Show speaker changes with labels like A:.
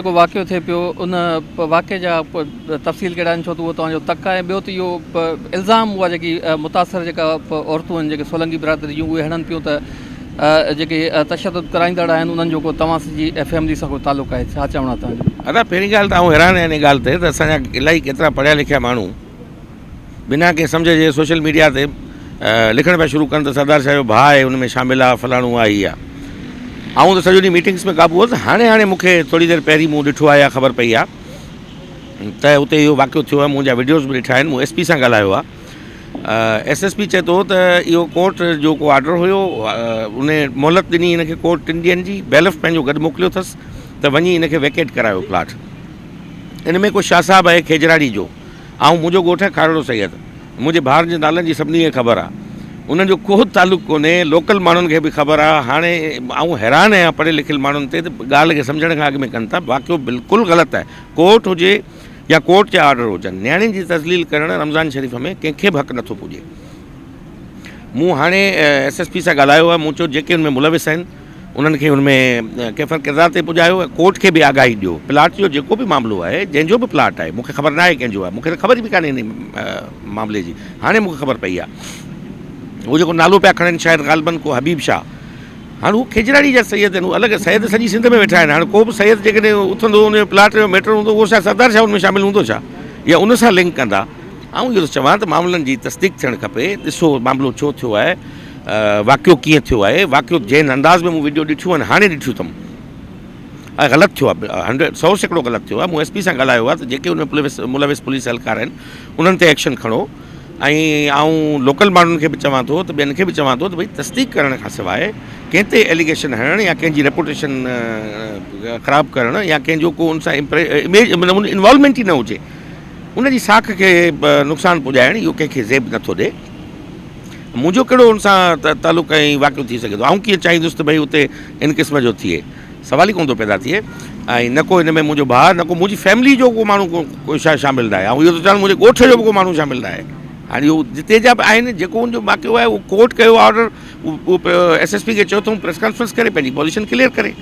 A: جيڪو واقعو ٿئي پيو ان واقعي جا تفصيل ڪهڙا آهن ڇو ته اهو توهان جو تڪ آهي ٻيو ته اهو الزام اها جيڪي متاثر جيڪا عورتون آهن جيڪي سولنگي برادري جون اهي هڻن پيون ته جيڪي تشدد ڪرائيندڙ آهن انهن جو ڪو توهان جي فيملي سان ڪو تعلق آهي ڇا چوڻ آهي توهان جو؟
B: ادا پهرين ڳالهه ته آئون حيران آهيان ان ڳالهه تي ته اسان جا الائي ڪيترا پڙهيا لکيا ماڻهو بنا ڪنهن سمجهه جي سوشل ميڊيا تي لکڻ پيا شروع ڪن ته سردار شاهه جو ڀاء آهي ان ۾ شامل آهي فلاڻو آهي هي آهي آئون ته سڄو ڏينهن ميٽنگس ۾ قابو هوس هاڻي هاڻي مون کي ٿوري دير پهرين مون ڏٺو آهي يا خبر پئي آهي ته اتي اهو واقعو ٿيو آهي منهنجا وڊيوز به ڏٺا آهن مون ايس پي سان ڳالهايو آهي ايس ايس پي چئي ٿو ته اهو ڪورٽ جو ڪو آرڊر هيو ان مهلت ڏني هن کي ڪورٽ ٽن ڏينهن جي بيلف پنهنجو گڏ موڪليو اٿس ته وڃي هن کي ويڪيٽ ڪرايو پلاٽ ان ۾ ڪو شاهه صاحب آهي کيجراڙي جو آئون منهنجو ڳوٺ آهي کارڙو سيد. منهنجي ڀائرن جي نالن جي سڀني کي خبر آ. انهن جو ڪو تعلق ڪونهي. لوڪل ماڻهن کي به خبر آ. هاڻي آئون حيران آهيان پڙهيل لکيل ماڻهن تي ته ڳالهه کي سمجهڻ کان اڳ ۾ ڪن ٿا. واقعو بلڪل غلط آهي. ڪورٽ هجي يا ڪورٽ جا آرڊر هجن نياڻين جي تذليل ڪرڻ رمضان شريف ۾ ڪنهن کي به حق نٿو پڄي. مون هاڻي ايس ايس پي سان ڳالهايو آهي مون چيو جيڪي ان ۾ ملوث آهن انهن کي ان ۾ ڪيفر ڪردار تي پڄايو ۽ ڪورٽ کي به آگاهي ڏيو پلاٽ جو جيڪو به معاملو آهي جنهن جو به پلاٽ آهي مون کي خبر ناهي ڪنهن جو آهي مون کي ته خبر ئي به ڪانهي ان معاملي جي هاڻي مون کي خبر پئي آهي هو جيڪو نالو پيا کڻن شايد غالبن ڪو حبيب شاهه هاڻي هو کيجراڙي جا سيد آهن هو الڳ سيد سڄي سنڌ ۾ ويٺا آهن هاڻي ڪو به سيد جيڪڏهن اٿندو ان جو پلاٽ جو ميٽر هوندو اهو ڇا سردار شاهه ان ۾ شامل هوندو ڇا يا ان سان لنڪ ڪندا آئون اهو ٿو چوان ته معاملن جي تصديق ٿيڻ کپي، ڏسو معاملو ڇو ٿيو آهي، واقعو ڪيئن ٿيو آهي، واقعو جنهن انداز ۾ مون وڊيو ڏٺيون آهن هاڻي ڏٺيون اٿم ۽ غلط ٿيو آهي هنڊريڊ 100% غلط ٿيو آهي، مون ايس پي سان ڳالهايو آهي ته جيڪي ان ۾ ملوث پوليس اهلڪار آهن انهن تي ايڪشن کڻو ۽ آئون لوڪل ماڻهن کي به چوان ٿو ته ٻين کي به چوان ٿو ته ڀئي تصديق ڪرڻ کان سواء ڪنهن تي ايليگيشن هڻڻ يا ڪنهن جي ريپوٽيشن خراب ڪرڻ يا ڪنهن جو ڪو ان سان اميج انوالومينٽ ئي نه هجي ان جي ساک کي نقصان پڄائڻ اهو ڪنهن کي زيب نٿو ڏئي. منهنجو ڪهڙو ان سان تعلق ۽ واقعو ٿي سگهي ٿو؟ آئون ڪيئن چاهيندس ته ڀئي اتي ان قسم جو ٿئي؟ سوال ئي ڪونه ٿو پيدا ٿئي ۽ نه ڪو هن ۾ منهنجو ڀاء نه ڪو منهنجي فيملي جو ڪو ماڻهو ڪو شامل ناهي. آئون اهو ٿو چوان منهنجي ڳوٺ جو به ڪو ماڻهو شامل ناهي. هاڻي اهو جتي جا به آهن جيڪو ان جو واقعو آهي اهو ڪورٽ ڪيو آرڊر اهو ايس ايس پي کي چيو اٿئون پريس ڪانفرنس ڪري پنهنجي پوزيشن ڪليئر ڪري.